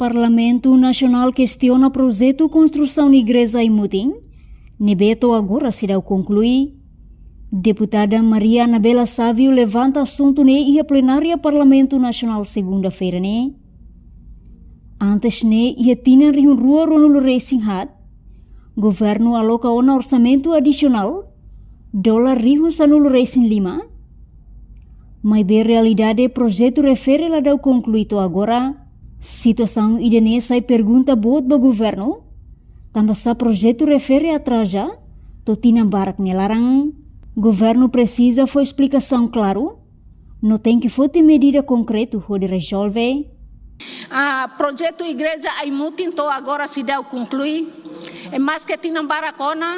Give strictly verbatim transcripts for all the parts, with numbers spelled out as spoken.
Parlamentu Nasionál kestiona projetu konstrusaun igreja Aimutin, ne'ebé to'o agora seidauk konklui. Deputada Maria Anabela Savio levanta asuntu ne'e iha plenária Parlamentu Nasionál segunda-feira ne'e. Antes ne'e, iha tinan rihun rua ruanulu resin haat, governu aloka ona orsamentu adisionál dolar rihun sanulu resin lima. Maibé realidade projetu refere ladauk konklui to'o agora. Situasaun ida-ne'e sai pergunta boot ba governu, tanba sá projetu refere atraza to'o tinan barak nia laran. Governu presiza fó esplikasaun klaru, no tenke foti medida konkretu hodi rezolve. Ah, projetu igreja Aimutin to'o agora seidauk konklui. E maske tinan barak ona,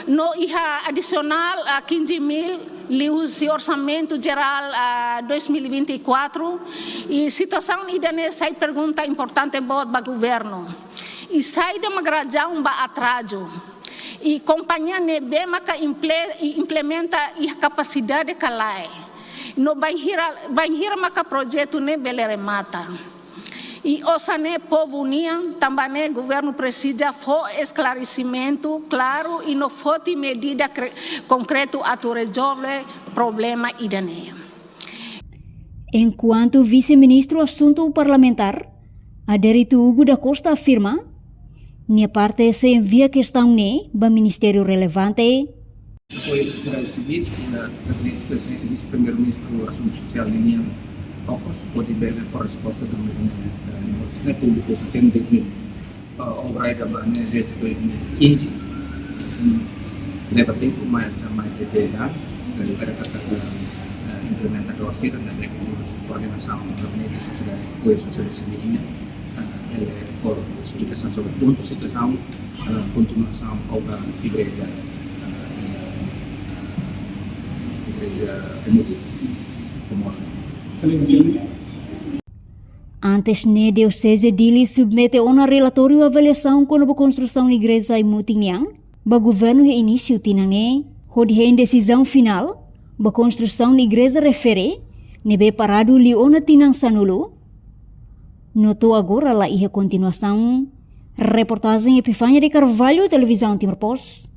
no iha adisionál, ah, quinze mil liuhusi orsamentu jerál, ah, dois mil e vinte e quatro. I situasaun ida-ne'e sai pergunta importante boot ba governu. I saida mak razaun ba atrazu? I kompañia ne'ebé maka imple-, i implementa iha kapasidade ka lae? No bainhira, bainhira maka projetu ne'e bele remata? I osan ne'e povu nian, tanba ne'e governu presiza fó esklaresimentu klaru i no foti medida kre-, konkretu atu rezolve problema ida-ne'e. Enkuantu Vise-Ministru Asuntu Parlamentár, Adérito Hugo da Costa afirma, nia parte sei envia kestaun ne'e ba ministériu relevante. Apoiu da sosiedade sivíl, da, da Sua Exelénsia Vise-Primeiru-Ministru Asuntu Sosiál ninian, okos hodi bele fó resposta tanba ne'e, eh, no, ne'e públiku atende, eh, obra ida ba ne'e desde dois mil e quinze. Hmm, leva tempu, mais, mais de dez anos, dari pada kata, eh, implementadór sira, ne'ebé ke koordenasaun gabinete sosiedade, apoiu sosiedade sivíl nian, eh, bele fó esplikasaun sobre pontu situasaun, eh, kontinuasaun obra igreja, eh, igreja Aimutin, Comoro. Exelénsia. Antes ne'e Dioseze Dili submete ona relatóriu avaliasaun kona-ba konstrusaun igreja Aimutin nian ba governu iha inísiu tinan ne'e, hodi hein desizaun finál ba konstrusaun igreja refere, ne'ebé paradu liu ona tinan sanulu, no to'o agora la iha kontinuasaun. Reportajen Epifania de Carvalho, Televizaun Timor Post.